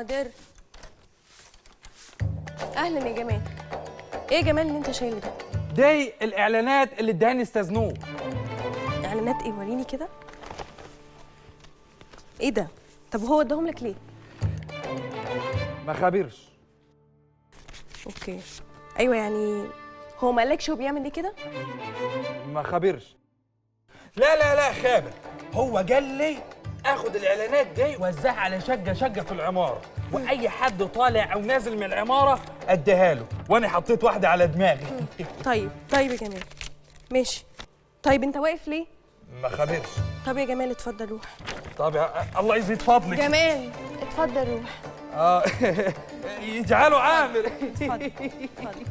حاضر. اهلا يا جمال. ايه يا جمال اللي انت شايله ده؟ دي الاعلانات اللي ادهاني استاذ نور. اعلانات ايه؟ وريني كده. ايه ده؟ طب هو اداهم لك ليه؟ ما خبرش. okay. ايوه يعني هو ما قالكش هو بيعمل ايه كده؟ ما خبرش. لا لا لا خابر، هو قال لي اخد الاعلانات دي وزعها على شقه شقه في العمارة، واي حد طالع او نازل من العمارة اديها له، وانا حطيت واحدة على دماغي. طيب طيب يا جمال ماشي. طيب انت واقف ليه؟ ما خبرش. طب يا جمال اتفضل روح. طب يا الله يزيد فضلك. جمال اتفضل روح. يجعله عامر. اتفضل اتفضل.